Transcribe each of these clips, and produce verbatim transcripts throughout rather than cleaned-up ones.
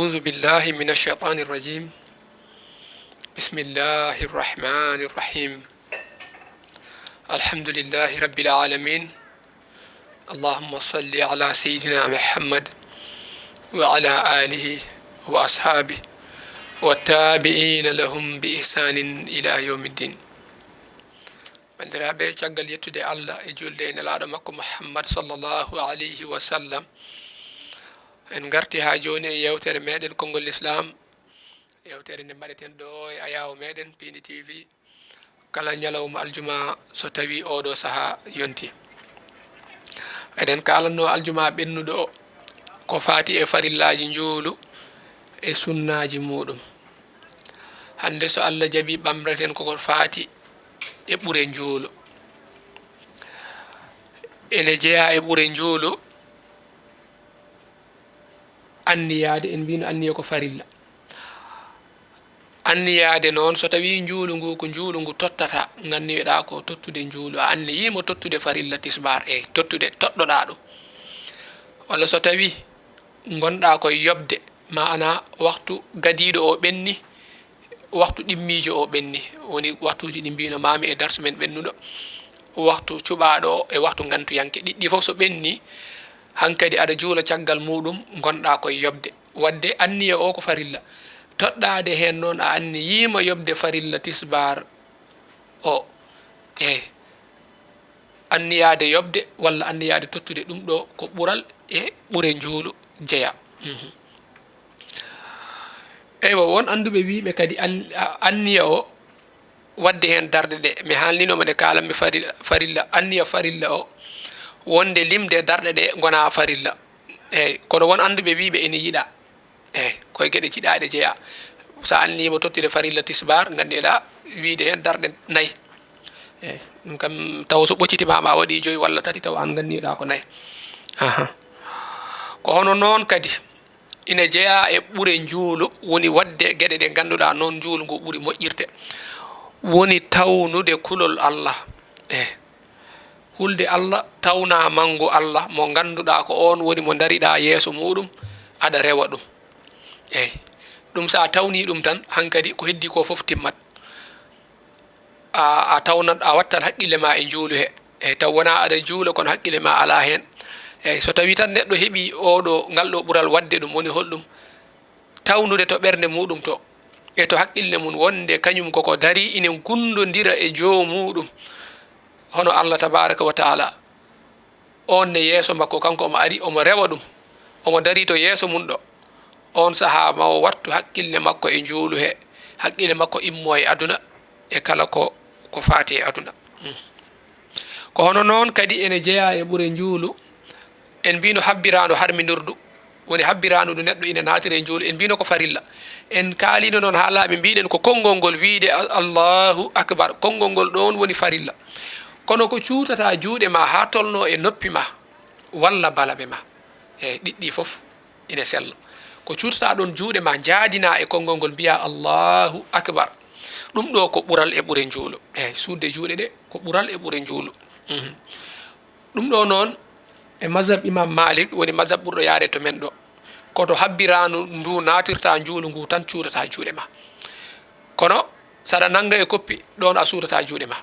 أعوذ بالله من الشيطان الرجيم. بسم الله الرحمن الرحيم. الحمد لله رب العالمين. اللهم صل على سيدنا محمد وعلى آله وأصحابه والتابعين لهم بإحسان إلى يوم الدين. Banndiraaɓe, caggal yettude Allah e julde e Nelaaɗo makko Muhammad sallallahu alayhi wa sallam, en ngarti haa jooni e yewtere meɗen Konngol Lislaam, yewtere nde mbaɗeten ɗo e ayaawo meɗen Piindi T V, kala ñalawma aljuma so tawii ooɗo sahaa yonti. Eɗen kaalanno aljuma ɓennuɗo o ko faati e farillaaji njuulu e sunnaaji muuɗum. Hannde so Allah jaɓii, ɓamraten koko faati e ɓure njuulu. Ene jeyaa e ɓure njuulu anniyaade, en mbiino anniya ko farilla. Anniyaade noon, so tawii njuulu ngu ko njuulu ngu tottata, nganniyoɗaa ko tottude njuulu. A anniyii mo tottude farilla tisbaar, e tottude, toɗɗoɗaa ɗum. Walla so tawii ngonɗaa koye yoɓde, maanaa waktu gadiiɗo o ɓenni, waktu ɗimmiijo o ɓenni, woni waktuuji ɗi mbiino maami e darsu men ɓennuɗo, waktu cuɓaaɗo o e waktu ngantuyanke. Ɗiɗɗi fof so ɓenni, hankadi aɗa juula caggal muuɗum, ngonɗaa koye yoɓde. Waɗde anniya o ko farilla. Toɗɗaade heen noon, a anniyii ma yoɓde farilla tisbaar o. Eey. Anniyaade yoɓde walla anniyaade tottude, ɗum ɗo ko ɓural e ɓure njuulu jeyaa. Mhm. Eywa, won annduɓe wiyɓe kadi an-, a-, anniya o waɗde heen darɗe ɗe. Mi haalniino mo nde kaalanmi fari-, farilla, anniya farilla o, wonde limde darɗe ɗe ngonaa farilla. Eey, kono won annduɓe wiyɓe ene yiɗaa. Eey, koye geɗe jiɗaaɗe jeyaa. So a anniyii mo tottude farilla tisbaar, nganndiɗaa wiyde heen darɗe nayi. Eey, ɗum kam, taw so ɓoccitiima ma a waɗii joyi walla tati, taw aan nganniɗaa ko nayi. Aha. Ko hono noon kadi, ina jeyaa e ɓure njuulu, woni waɗde geɗe ɗe ngannduɗaa noon njuulu ngu ɓuri moƴƴirde. Woni tawnude kulol Allah. Eey. Hulde Allah, tawnaa manngu Allah, mo ngannduɗaa ko oon woni mo ndariɗaa yeeso muuɗum, aɗa rewa ɗum. Eey. Ɗum, so a tawnii ɗum tan, hankadi ko heddii ko fof timmat. A, a tawnat, a wattan hakkille ma e njuulu he. Eey, taw wonaa aɗa juula, kono hakkille ma alaa heen. Eey, so tawii tan neɗɗo heɓii oɗo, ngal ɗo ɓural waɗde ɗum, woni holɗum? Tawnude to ɓernde muuɗum to, e to hakkille mum, wonde kañum koko darii ine gundondira e joomuuɗum, hono Allah tabaaraka wa taala. Oon ne yeeso makko, kanko omo ari, omo rewa ɗum, omo darii to yeeso mum ɗo. Oon sahaa ma o wattu hakkille makko e njuulu he, hakkille makko immo e aduna, e kala ko, ko faati e aduna. Mm. Ko hono noon kadi ene jeyaa e ɓure njuulu. En mbiino habbiraandu harminirdu, woni habbiraandu ndu neɗɗo ina naatira e njuulu. En mbiino ko farilla. En kaaliino noon haa laaɓi, mbiɗen ko konngol ngol wiyde Al-, Allahu Akbar. Konngol ngol ɗoon woni farilla. Kono ko cuutata juuɗe ma haa tolnoo e noppi ma, walla balabe ma. Eey, ɗiɗɗi fof ina sella. Ko cuutata ɗoon juuɗe ma, njaadina e konngol ngol, mbiya Allahu Akbar. Ɗum ɗo ko ɓural e ɓure njuulu. Eey, suutde juuɗe ɗe ko ɓural e ɓure njuulu. Mhm. Ɗum ɗo noon, e mazhab Imam Malik woni mazhab ɓurɗo yaade to men ɗo. Ko to habbiraandu ndu naatirta njuulu ngu tan cuutata juuɗe ma. Kono saɗa nannga e koppi, ɗoon a suutata juuɗe ma.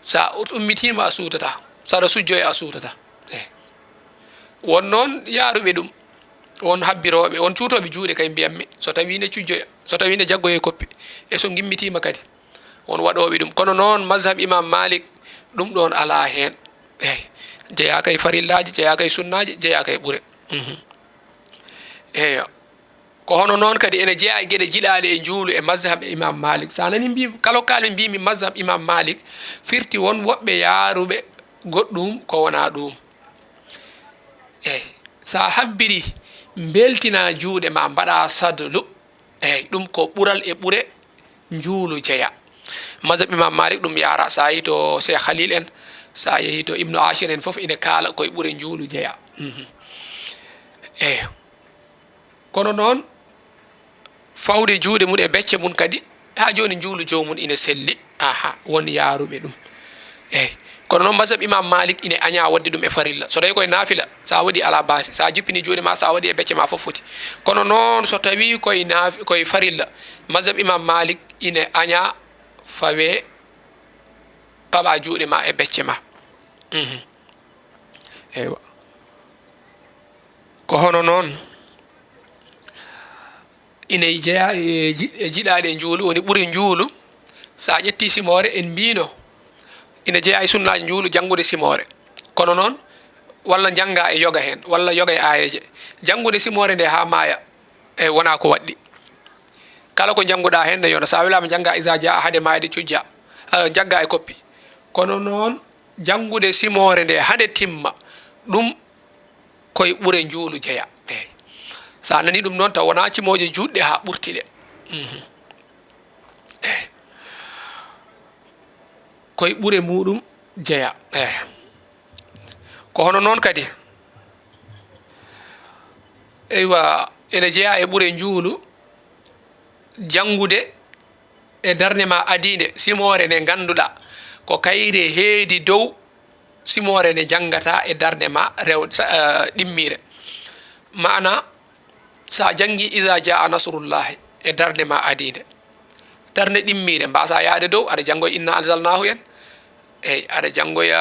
Sa ummitiima a suutata, saɗa sujjoya a suutata. Eey. Won noon yaaruɓe ɗum, won habbirooɓe, won cuutooɓe juuɗe kay mbiyammi, so tawii ne cujjoya, so tawii ne jaggoya e koppi, e so ngimmitiima kadi. Won waɗooɓe ɗum. Kono noon mazhab Imam Malik, ɗum ɗoon alaa heen. Eey. Jeyaaka e farillaaji, jeyaaka e sunnaaji, jeyaaka e ɓure. Mhm. Eeyo. Ko hono noon kadi ene jeyaa e geɗe jiɗaaɗe e njuulu e mazhab Imam Malik. So a nanii mbi-, kala ko kaalmi mbimi mazhab Imam Malik, firti won woɓɓe yaaruɓe goɗɗum ko wonaa ɗum. Eey, so a habbirii, mbeltinaa juuɗe ma, mbaɗaa sadlu. Eey, ɗum ko ɓural e ɓure njuulu jeyaa. Mazhab Imam Malik ɗum yaara. So a yehii to Cheikh Khalil en, so a yehii to Ibnu Ashir en fof ine kaala koye ɓure njuulu jeyaa. Mhm. Eey. Kono noon, fawde juuɗe mum e becce mum kadi, haa jooni njuulu joomum ina selli. Aha, won yaaruɓe ɗum. Eey, Kono noon, mazhab Imam Malik ine añaa waɗde ɗum e farilla. So tawii koye naafila, so a waɗii alaa baasi. So a jippinii juuɗe ma, so a waɗii e becce ma fof foti. Kono noon, so tawii koye naaf-, koye farilla, mazhab Imam Malik ine añaa fawee paɓaa juuɗe ma e becce ma. Mhm. Eywa. Ko hono noon, ine jeyaa e ji-, e jiɗaaɗe njuulu, woni ɓure njuulu. So a ƴettii simoore, en mbiino ine jeyaa e sunnaaji njuulu janngude simoore. Kono noon, walla njannga e yoga heen, walla yoga e aayeeje. Janngude simoore nde haa maaya, e wonaa ko waɗɗi. Kala ko njannguɗaa heen ne yona. So a welaama njannga iza jaa hade maayde cujja, ah, njagga e koppi. Kono noon, janngude simoore nde hade timma, ɗum koye ɓure njuulu jeya. Eey. So a nanii ɗum noon, taw wonaa cimooje juutɗe haa ɓurti ɗe. Mhm. Eey. Koye ɓure muuɗum jeya. Eey. Ko hono noon kadi. Eywa, ene jeyaa e ɓure njuulu janngude e darnde ma adiinde, simoore nde ngannduɗaa ko kayre heedi dow simoore nde njanngataa e darnde ma rew-, sa-, eh, ɗimmiire. Maana, so a janngii iza jaa nasrullahi e darnde ma adiinde, darnde ɗimmiire, mbaasa yahde dow, aɗa janngoya inna anzalnahu en, eey, aɗa janngoya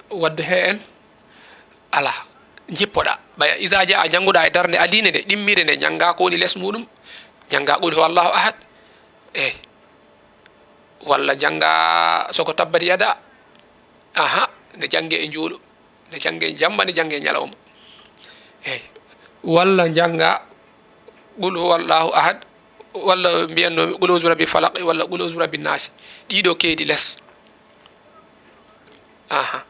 wadduha en, alaa, njippoɗaa. Ɓaya iza jaa a jannguɗaa e darnde adiinde nde, ɗimmiire nde, njannga ko woni les muuɗum, njannga qul huwallahu ahad, eey. Walla njannga soko tabbat yada. Aha, ne jannge e njuulu, ne jannge jamma, ne jannge ñalawma. Eey. Walla njannga qul huwallahu ahad, walla mbiyanno qul uzu rabbi falaq, walla qul uzu rabbi naasi. Ɗiɗo keedi les. Aha.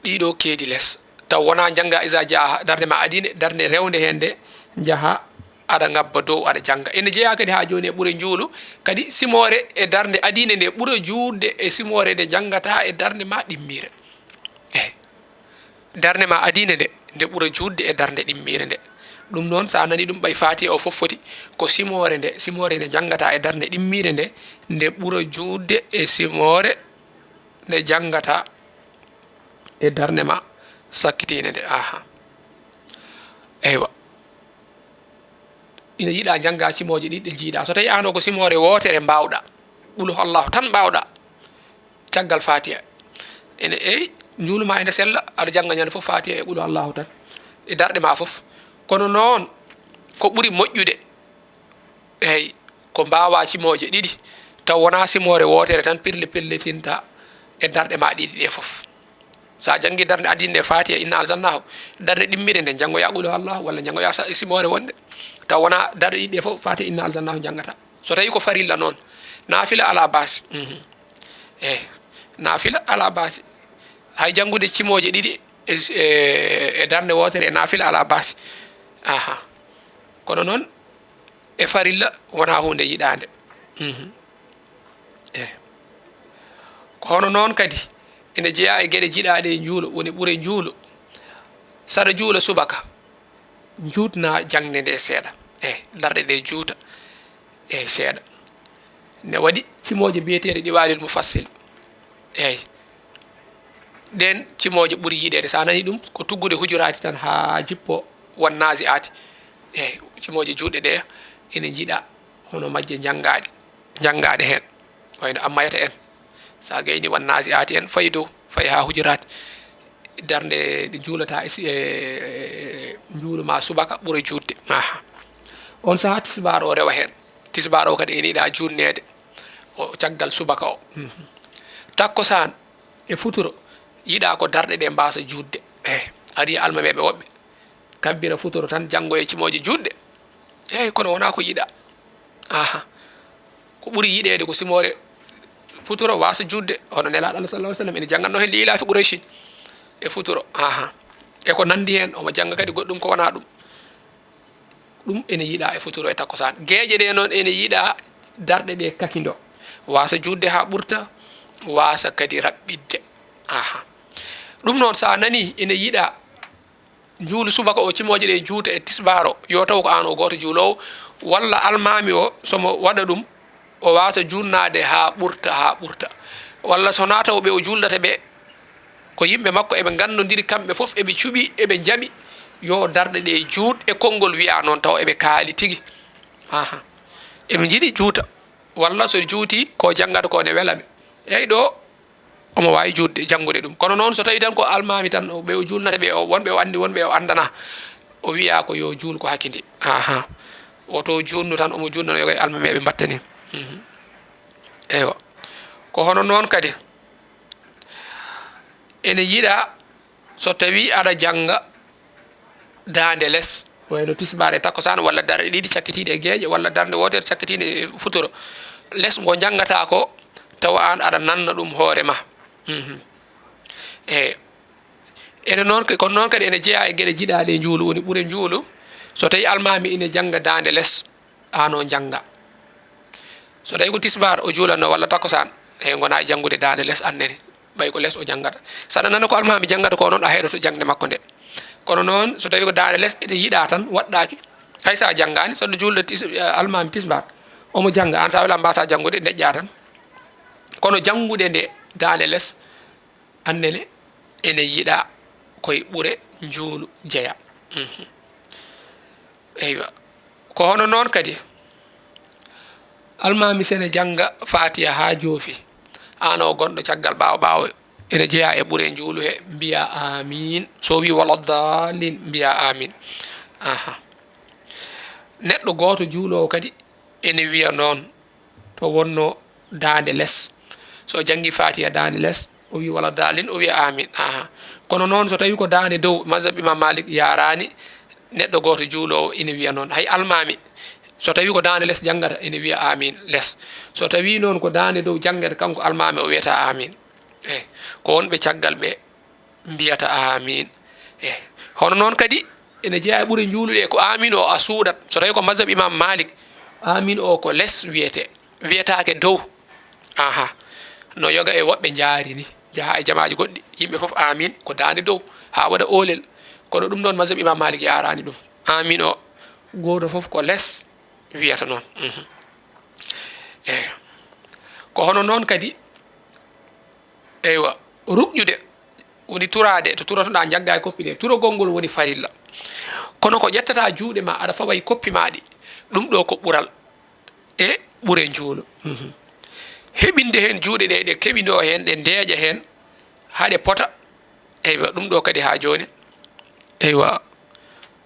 Ɗiɗo keedi les. Taw wonaa njannga iza jaa darnde ma adiinde, darnde rewnde heen nde, njaha aɗa ngabba dow, aɗa jannga. Ene jeyaa kadi haa jooni e ɓure njuulu, kadi simoore e darnde adiinde nde ɓura juutde e simoore nde njanngataa e darnde ma ɗimmiire. Eey. Darnde ma adiinde nde, nde ɓura juutde e darnde ɗimmiire nde. Ɗum noon, so a nanii ɗum, ɓay Faatiha o fof foti, ko simoore nde, simoore nde njanngataa e darnde ɗimmiire nde, nde ɓura juutde e simoore nde njanngataa e darnde ma sakkitiinde nde. Aha. Eywa. Ina yiɗaa njannga simooje ɗiɗi ɗe njiiɗaa. So tawii aan o ko simoore wootere mbaawɗaa, qul huwallahu tan mbaawɗaa, caggal Faatiha. Ene, eey, njuulu ma ene sella, aɗa jannga ñande fof Faatiha e qul huwallahu tan, e darɗe ma fof. Kono noon, ko ɓuri moƴƴude, eey, ko mbaawaa simooje ɗiɗi, taw wonaa simoore wootere tan pirle-pirletinta e darɗe ma ɗiɗi ɗe fof. So a janngii darnde adiinde nde Faatiha, inna anzalnahu, darnde ɗimmiire nde, njanngoya qul huwallahu, walla njanngoya sa-, simoore wonde, taw wonaa darɗe ɗiɗi ɗe fof Faatiha, inna anzalnahu njanngata. So tawii ko farilla noon, naafila alaa baasi. Mhm. Eey, naafila alaa baasi. Hay janngude simooje ɗiɗi e, e, e darnde wootere e naafila alaa baasi. Aha. Kono noon, e farilla wonaa huunde yiɗaande. Mhm. Eey. Ko hono noon kadi, ene jeyaa e geɗe jiɗaaɗe e njuulu, woni ɓure njuulu. Saɗa juula subaka, njuutna jaŋde nde seeɗa. Eey, darɗe ɗe juuta. Eey, seeɗa. Ne waɗi simooje biyeteeɗe ɗiwaalil mufassil. Eey. Ɗeen simooje ɓuri yiɗeede. So a nanii ɗum, ko tuggude hujuraati tan haa jippo wan naasi aati. Eey, simooje juutɗe ɗe ene njiɗa hono majje njanngaaɗe, njanngaaɗe heen. Wayno ammayata en. So a gayni wan naasi aati en, fayi dow, fayi haa hujuraati. Darnde nde juulata e si-, e, e, e njuulu ma subaka ɓura juutde. Aha. On sahaa tisbaar o rewa heen. Tisbaar o kadi ene yiɗa juutneede. O caggal subaka o. Mhm. Takkusaan e futuro yiɗa ko darɗe ɗe mbaasa juutde. Eey, ari almameeɓe woɓɓe. Kabbira futuro tan janngoya simooje juutɗe. Eey, kono wonaa ko yiɗa. Aha. Ko ɓuri yiɗeede ko simoore futuro waasa juutde. Hono Nelaaɗo Allah sallallahu alaihi wasallam ene janngatno heen li ilaafi Qurayshin e futuro. Aha. E ko nanndi heen, omo jannga kadi goɗɗum ko wonaa ɗum. Ɗum ene yiɗa e futuro e takkusaan. Geeƴe ɗe noon ene yiɗa darɗe ɗe kakindo. Waasa juutde haa ɓurta, waasa kadi raɓɓiɗde. Aha. Ɗum noon, so a nanii ene yiɗa njuulu subaka o, simooje ɗe juuta e tisbaar o, yo taw ko aan o gooto juuloowo, walla almaami o, so mo waɗa ɗum, o waasa juutnaade haa ɓurta, haa ɓurta. Walla so wonaa taw ɓe o juulnata ɓe, ko yimɓe makko, eɓe nganndondiri kamɓe fof, eɓe cuɓi, eɓe njaɓi yo darɗe ɗe juut e konngol wiya noon, taw eɓe kaali tigi. Aha. Eɓe njiɗi juuta. Walla so juuti, ko janngata ko ne wela ɓe. Eyi ɗo, omo waawi juutde, janngude ɗum. Kono noon, so tawii tan ko almaami tan, o, ɓe o juulnata ɓe, o, wonɓe o anndi, wonɓe o anndana, o wiya ko yo juul ko hakki ndi. Aha. Woto juutnu tan, omo juutnano yoga e almaami, eɓe mbattani. Mhm. Eywa. Ko hono noon kadi, ene yiɗa so tawii aɗa jannga daande les, wayno tisbaar e takkusaan, walla darɗe ɗiɗi cakkitiiɗe e geeƴe, walla darnde wootere cakkitiinde e futuro. Les ngo njanngataa ko, tawa aan aɗa nanna ɗum hoore ma. Mhm. E, ene noon, kono noon kadi ene jeyaa e geɗe jiɗaaɗe e njuulu, woni ɓure njuulu. So tawii almaami ine jannga daande les, aan o njannga. So tawii ko tisbaar o juulatnoo walla takkusaan, e ngonaa e janngude daande les aan nene. Ɓay ko les o janngata. So aɗa nana ko almaami janngata ko noon, a heɗoto jaŋde makko nde. Kono noon, so tawii ko daande les ene yiɗaa tan, waɗɗaaki. Hay so a janngaani, so aɗa juulda tis-, almaami tisbaar, omo jannga, aan so a welaa mbaasaa janngude, ndeƴƴaa tan. Kono janngude nde daande les, aan nene, ene yiɗaa ko e ɓure njuulu jeyaa. Mhm. Eywa. Ko hono noon kadi, almaami so ene jannga Faatiha haa joofi, aan o gonɗo caggal ɓaawo ɓaawo, ene jeyaa e ɓure njuulu he, mbiyaa aamiin. So wii wala daalin, mbiyaa aamiin. Aha. Neɗɗo gooto juuloowo kadi ene wiya noon, to wonnoo daande les. So o janngii Faatiha daande les, o wii wala daalin, o wiya aamiin. Aha. Kono noon, so tawii ko daande dow, mazhab Imam Malik yaaraani neɗɗo gooto juuloowo ina wiya noon. Hay almaami, so tawii ko daande les janngata, ina wiya aamiin les. So tawii noon ko daande dow janngata, kanko almaami o wiyata aamiin. Eh, ko wonɓe caggal ɓe mbiyata aamiin. Eh, hono noon kadi, ene jeyaa e ɓure njuulu ɗe, ko aamiin o a suuɗat. So tawii ko mazhab Imam Malik, aamiin o ko les wiyetee, wiyetaake dow. Aha. No yoga e woɓɓe njaari ni, njaha e jamaaji goɗɗi, yimɓe fof aamiin ko daande dow, haa waɗa oolel. Kono ɗum ɗoon mazhab Imam Malik yaaraani ɗum. Aamiin o, gooto fof ko les wiyata noon. Mhm. Eey. Ko hono noon kadi, eywa, ruƴƴude woni turaade, to turotoɗaa njaggaa e koppi ɗe. Turogol ngol woni farilla. Kono ko ƴettataa juuɗe ma, aɗa fawa e koppi ma ɗi. Ɗum ɗo ko ɓural e ɓure njuulu. Mhm. Heɓinde heen juuɗe ɗe, ɗe keɓindoo heen, ɗe ndeeƴa heen, haa ɗe pota. Eywa, ɗum ɗo kadi haa jooni, eywa,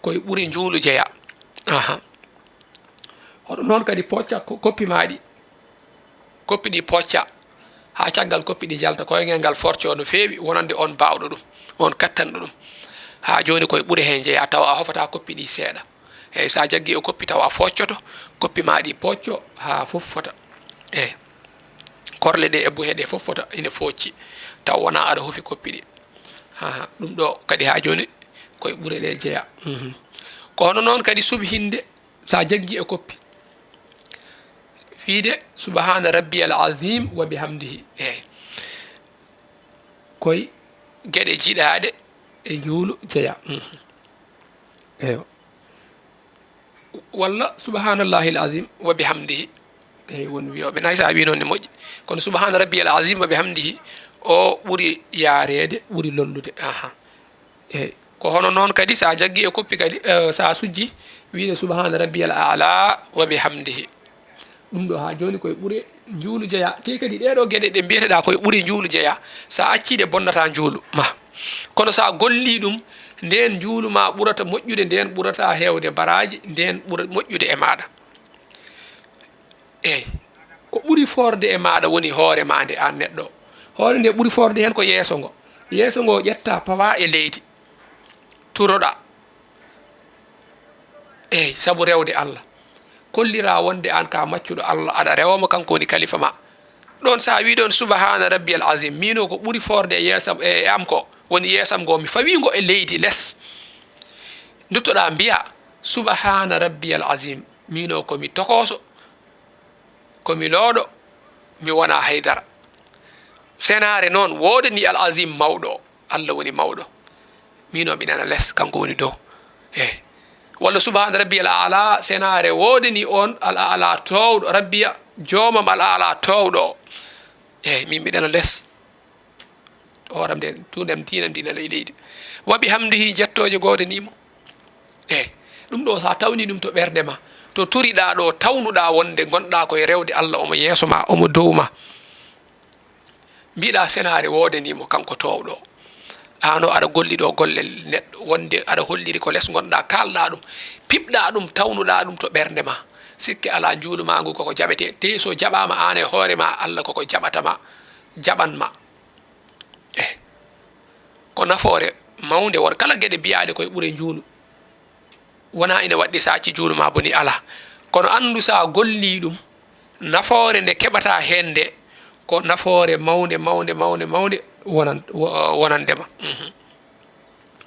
ko e ɓure njuulu jeyaa. Aha. Hoɗum noon kadi pocca ko-, koppi ma ɗi. Koppi ɗi pocca haa caggal koppi ɗi njalta, koyngel ngal forcoo no feewi, wonande on baawɗo ɗum, on kattanɗo ɗum. Haa jooni ko e ɓure heen jeyaa, tawa a hofataa koppi ɗi seeɗa. Eey, so a jaggii e koppi tawa a foccoto, koppi ma ɗi pocco haa fof fota. Eey, korle ɗe e buhe ɗe fof fota ina focci, tawa wonaa aɗa hofi koppi ɗi. Aha, ɗum ɗo kadi haa jooni ko e ɓure ɗe jeyaa. Mhm. Ko hono noon kadi subhinde, so a jaggii e koppi, wiide subhaana rabbiyal azim wa bihamdihi. Eey. Ko e geɗe jiɗaaɗe e njuulu jeyaa. Mhm. Eewa. Walla subhaanallahil azim wa bihamdihi. Eey, won wiyooɓe, nay, so a wii noon ne moƴƴi. Kono subhaana rabbiyal azim wa bihamdihi, o ɓuri yaareede, ɓuri lollude. Aha. Eey. Ko hono noon kadi, so a jaggii e koppi kadi, eh, so a sujji, wiide subhaana rabbiyal aala wa bihamdihi. Ɗum ɗo haa jooni ko e ɓure njuulu jeyaa. Tee kadi ɗee ɗoo geɗe ɗe mbiyeteɗaa ko e ɓure njuulu jeyaa, so a accii ɗe bonnataa njuulu ma. Kono so a gollii ɗum, ndeen njuulu ma ɓurata moƴƴude, ndeen ɓurata heewde baraaji, ndeen ɓura moƴƴude e maaɗa. Eey, ko ɓuri foorde e maaɗa woni hoore ma nde aan neɗɗo. Hoore nde ɓuri foorde heen ko yeeso ngo. Yeeso ngo ƴetta pawa e leydi. Turoɗaa. Eey, sabu rewde Allah. Kolliraa wonde aan ka maccuɗo Allah, aɗa rewa mo, kanko woni kalifa ma. Ɗoon so a wii ɗoon, "Subhaana rabbiyal azim, miino ko ɓuri foorde e yeesam, e am ko woni yeesam ngo, mi fawii ngo e leydi les." Nduttoɗaa mbiyaa, "Subhaana rabbiyal azim, miino ko mi tokooso, ko mi looɗo, mi wonaa haydara." Senaare noon woodanii al azim mawɗo o. Allah woni mawɗo. Miin o mi nana les, kanko woni dow. Eh. Walla subhaana rabbiyal aala, senaare woodanii on al aala toowɗo, rabbiya, Joomam alaa alaa toowɗo o. Eey, min mbiɗana les. Hooram nde, tuundam diinam ndi nana e leydi. Wa bi hamdihi, jettooje ngoodanii mo. Eey, ɗum ɗo so a tawni ɗum to ɓernde ma, to turiɗaa ɗo, tawnuɗaa wonde ngonɗaa koye rewde Allah, omo yeeso ma, omo dow ma. Mbiɗa senaare woodanii mo kanko toowɗo. Aan o aɗa golli ɗo golle neɗɗo, wonde aɗa holliri ko les ngonɗaa, kaalɗaa ɗum, piɓɗaa ɗum, tawnuɗaa ɗum to ɓernde ma. Sikke alaa, njuulu maa ngu koko jaɓetee. Tee so jaɓaama aan e hoore ma, Allah koko jaɓata ma, jaɓan ma. Eh, ko nafoore mawnde won. Kala geɗe biyaaɗe koye ɓure njuulu, wonaa ina waɗɗi so a accii njuulu ma boni, alaa. Kono anndu so a gollii ɗum, nafoore nde keɓataa heen nde, ko nafoore mawnde, mawnde, mawnde, mawnde wonan-, wo-, wonande ma. Mhm.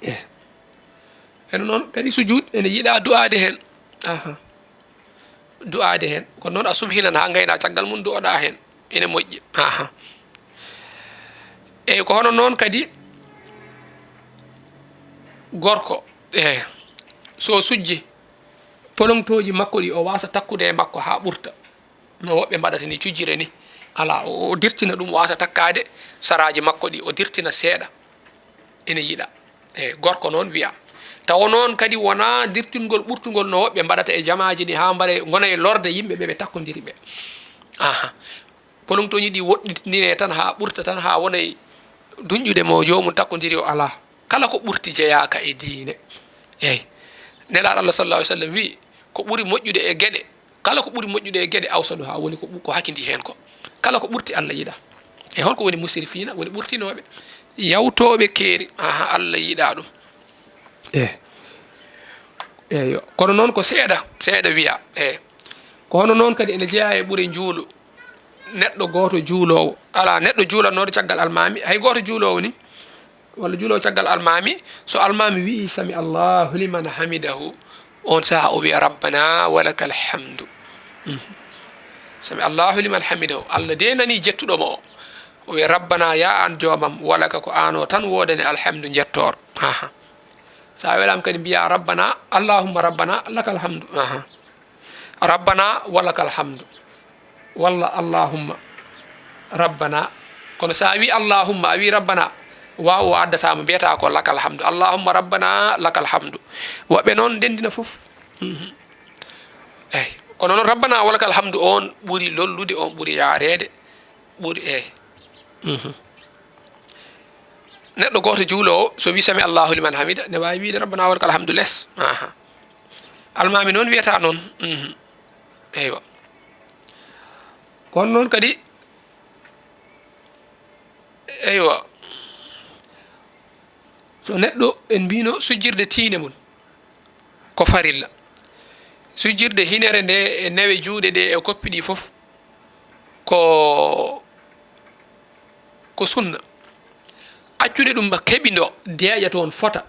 Eh. Eno noon kadi sujud ene yiɗaa du'aade heen. Aha. Du'aade heen. Kono noon a sumhinan haa ngaynaa caggal mum du'oɗaa heen. Ene moƴƴi. Aha. Eey, ko hono noon kadi gorko, eey, so sujji, poloŋtooji makko ɗi o waasa takkude e makko haa ɓurta. No woɓɓe mbaɗata ni, cujjire ni. Alaa, o, o dirtina ɗum, waasa takkaade saraaji makko ɗi, o dirtina seeɗa. Ene yiɗa. Eey, gorko noon wiya. Tawa noon kadi wonaa dirtingol ɓurtungol no woɓɓe mbaɗata e jamaaji ni, haa mbare, ngona e lorde yimɓe ɓe, ɓe takkondiri ɓe. Aha. Poloŋtooji ɗi woɗɗitine tan haa ɓurta tan, haa wona e duñƴude mo joomum takkondiri o, alaa. Kala ko ɓurti jeyaaka e diine. Eey. Nelaaɗo Allah sallallahu alaihi wasallam wi'i, ko ɓuri moƴƴude e geɗe, kala ko ɓuri moƴƴude e geɗe, awsaɗuhaa, woni ko ɓu-, ko hakindii heen ko. Kala ko ɓurti Allah yiɗaa. E holko woni musrifiina? Woni ɓurtinooɓe, yawtooɓe keeri. Aha, Allah yiɗaa ɗum. Eh. Eeyo. Kono noon ko seeɗa, seeɗa wiyaa. Eh. Ko hono noon kadi ene jeyaa e ɓure njuulu. Neɗɗo gooto juuloowo. Alaa neɗɗo juulatnooɗo caggal almaami. Hay gooto juuloowo ni. Walla juuloowo caggal almaami. So almaami wi'i, "Sami Allahu liman hamidahu." Oon sahaa o wiya, "Rabbana walakal hamdu." Mhm. "Sami Allahu liman hamidahu." Allah de nanii jettuɗo mo o. O wiya, "Rabbana, ya an joomam, walaka, ko aan o tan woodani alhamdu, njettoor." Aha. So a welaama kadi mbiyaa, "Rabbana, Allahumma Rabbana, lakal hamdu." Aha. "Rabbana walakal hamdu." Walla "Allahumma Rabbana." Kono so a wii "Allahumma", a wii "Rabbana", waaw o addataa mo, mbiyataa ko "lakal hamdu." "Allahumma Rabbana, lakal hamdu." Woɓɓe noon ndenndina fof. Mhm. Eey. Kono noon "Rabbana walakal hamdu" oon ɓuri lollude, oon ɓuri yaareede, ɓuri, eey. Mhm. Neɗɗo gooto juuloowo, so wii "Sami Allahu liman hamida", ne waawi wiide "Rabbana walakal hamdu" les. Aha. Almaami noon wiyata noon. Mhm. Eywa. Kono noon kadi, eywa. So neɗɗo, en mbiino sujjirde tiinde mum ko farilla. Sujjirde hinere nde e newe juuɗe ɗe e koppi ɗi fof ko, ko sunna. Accude ɗum keɓindo deeƴa toon fota.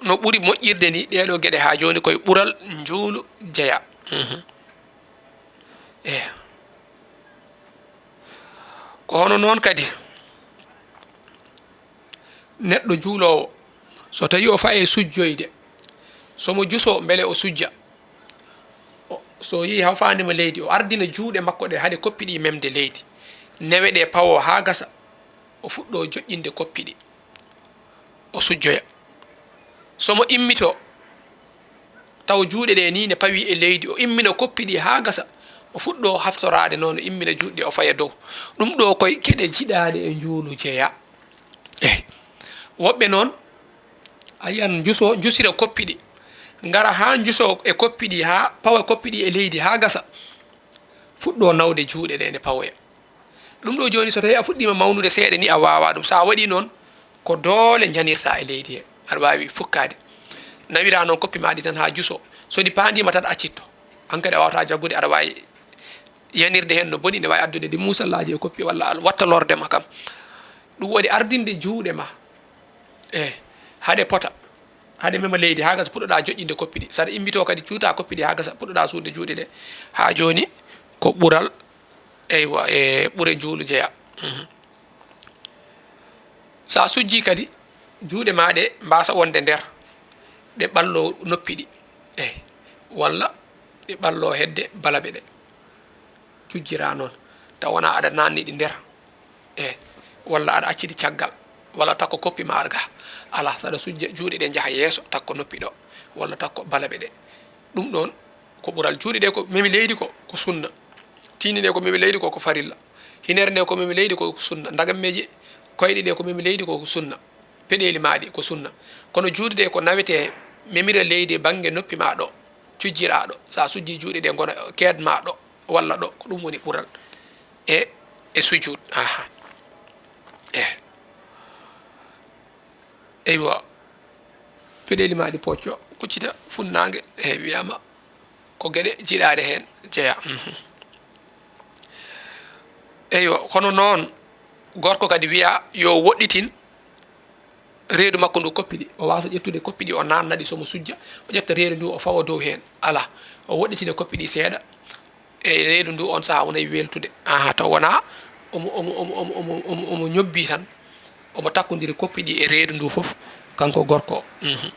No ɓuri moƴƴirde ni, ɗee ɗoo geɗe haa jooni koye ɓural njuulu jeyaa. Mhm. Eh. Ko hono noon kadi, neɗɗo juuloowo, so tawii o fayi e sujjoyde, so mo jusoo mbele o sujja. O, so yehii haa faandima leydi, o ardina juuɗe makko ɗe haa ɗe koppi ɗi memde leydi. Newe ɗe pawo haa gasa, o fuɗɗo joƴƴinde koppi ɗi. O sujjoya. So mo immitoo, taw juuɗe ɗe ni ne pawii e leydi, o immina koppi ɗi haa gasa, o fuɗɗo haftoraade noon, o immina juuɗe ɗe, o faya dow. Ɗum ɗo koye geɗe jiɗaaɗe e njuulu jeyaa. Eh, woɓɓe noon, a yiyan njuso, njusira koppi ɗi, ngara haa njuso e koppi ɗi, haa pawa koppi ɗi e leydi, haa gasa, fuɗɗo nawde juuɗe ɗe ne pawoya. Ɗum ɗo jooni, so tawii a fuɗɗiima mawnude seeɗa ni, a waawaa ɗum. So a waɗii noon, ko doole njanirtaa e leydi he. Aɗa waawi fukkaade. Nawiraa noon koppi maa ɗi tan haa juso. So ɗi paandiima tan, accitto. Aan kadi a waawataa jaggude, aɗa waawi yanirde heen no boni, ne waawi addude ɗi muusallaaji e koppi walla a watta lorde ma kam. Ɗum waɗi ardinde juuɗe ma. Eh, haa ɗe pota. Haa ɗe mema leydi, haa gasa puɗɗoɗaa joƴƴinde koppi ɗi. So aɗa immitoo kadi, cuutaa koppi ɗi haa gasa, puɗɗoɗaa suuɗde juuɗe ɗe. Haa jooni ko ɓural, eywa, e ɓure njuulu jeyaa. Mhm. So a sujjii kadi, juuɗe maa ɗe mbaasa wonde nder, ɗe ɓalloo noppi ɗi. Eey. Walla ɗe ɓalloo hedde balaɓe ɗe. cujjira noon, taw wonaa aɗa naanni ɗi nder, e, walla aɗa acci ɗi caggal, walla takko koppi ma aɗa ga. Alaa, saɗa sujja, juuɗe ɗe njaha yeeso, takko noppi ɗo, walla takko balaɓe ɗe. Ɗum ɗoon ko ɓural. Juuɗe ɗe ko memi leydi ko, ko sunna. Tiinde ɗe ko memi leydi ko, ko farilla. Hinere nde ko memi leydi ko, ko sunna. Ndagammeeje koyɗe ɗe ko memi leydi ko, ko sunna. Peɗeeli maaɗi ko sunna. Kono juuɗe ɗe ko nawetee memira leydi e bannge noppi ma ɗo, cujjira ɗo. So a sujji juuɗe ɗe ngona keed ma ɗo, walla ɗo, ko ɗum woni ɓural. E, e sujud. Aha. E. Eywa. Peɗeeli maaɗi pocco, kuccita funnaange. E, wiyaama ko geɗe jiɗaaɗe heen jeyaa. Mhm. Eywa, kono noon, gorko kadi wiyaa yo woɗɗitin reedu makko ndu koppi ɗi. O waasa ƴettude koppi ɗi, o naanna ɗi, so mo sujja, o ƴetta reedu ndu, o fawa dow heen. Alaa, o woɗɗitina koppi ɗi seeɗa. E reedu ndu, on sahaa, o nayi weltude. Aha, taw wonaa omo, omo, omo ñobbi tan, omo takkondiri koppi ɗi e reedu ndu fof, kanko gorko o. Mhm.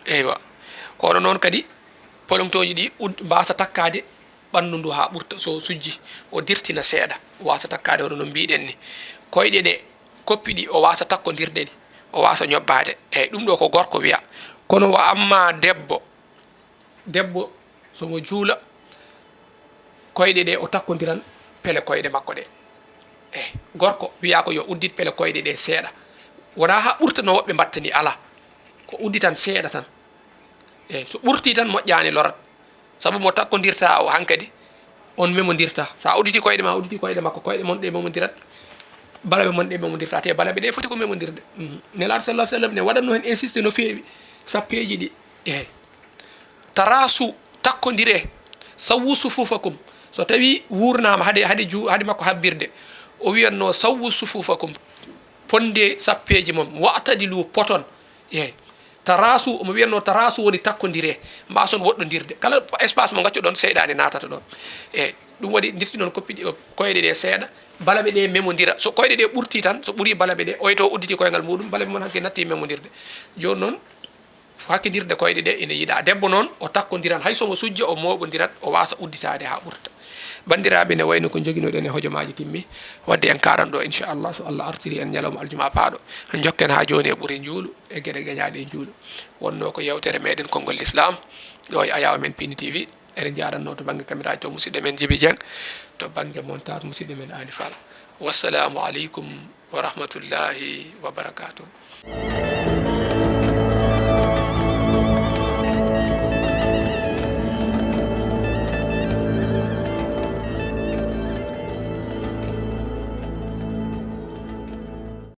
Eywa. Kono noon kadi, polomtooji ɗi ud-, mbaasa takkaade ɓanndu ndu haa ɓurta. So sujji, o dirtina seeɗa, o waasa takkaade hono no mbiɗen ni. Koyɗe ɗe, koppi ɗi, o waasa takkondirde ɗi, o waasa ñobbaade. Eey, ɗum ɗo ko gorko wiya. Kono wa amma debbo, debbo so mo juula, koyɗe ɗe o takkondiran pele koyɗe makko ɗe. Eey, gorko wiya ko yo uddit pele koyɗe ɗe seeɗa. Wonaa haa ɓurta no woɓɓe mbatta ni, alaa. Ko udditan seeɗa tan. Eey, so ɓurtii tan moƴƴaani, lorat. Sabu mo takkondirta o hankadi, on memondirta. So a udditi koyɗe ma, udditi koyɗe makko, koyɗe mon ɗe memondirat, balaɓe mon ɗe memondirta, te balaɓe ɗe foti ko memondirde. Mhm. Nelaaɗo sallallahu alaihi wasallam ne waɗatno heen insiste no feewi, sappeeji ɗi. Eey. Tarasu, takkondire, sawwu sufufakum. So tawi wuurnaama hade, hade ju-, hade makko habbirde, o wiyatno, "Sawwu sufufakum, ponde sappeeji mon, wa'tadilu, poton." Eey. Tarasu, omo wiyatno, "Tarasu woni takkondire, mbaason woɗɗondirde. Kala espace mo ngaccuɗon, seyɗaane naatata ɗon." Eey. Ɗum waɗi ndirti noon koppi ɗi, koyɗe ɗe seeɗa, balaɓe ɗe memondira. So koyɗe ɗe ɓurti tan, so ɓuri balaɓe ɗe, oy to udditi koyngal muɗum, balaɓe mon hakke natti memondirde. Jooni noon, hakkindirde koyɗe ɗe ina yiɗaa. Debbo noon, o takkondiran, hay so mo sujja, o mooɓondirat, o waasa udditaade haa ɓurta. Banndiraaɓe, ne wayno ko njoginoɗen e hojomaaji timmi, wadde en kaaran ɗo, inchallah, so Allah artiri en ñalawma aljuma paaɗo. Njokken haa jooni e ɓure njuulu, e geɗe gañaaɗe e njuulu. Wonnoo ko yeewtere meɗen Konngol Lislaam, ɗo e Ayaw Men Pini T V. Eɗen njaarannoo to bannge caméra to musidɗo men Jibi Dieng, to bannge montage musidɗo men Ali Fall. Wassalamu aleykum wa rahmatullahi wa barakatuh.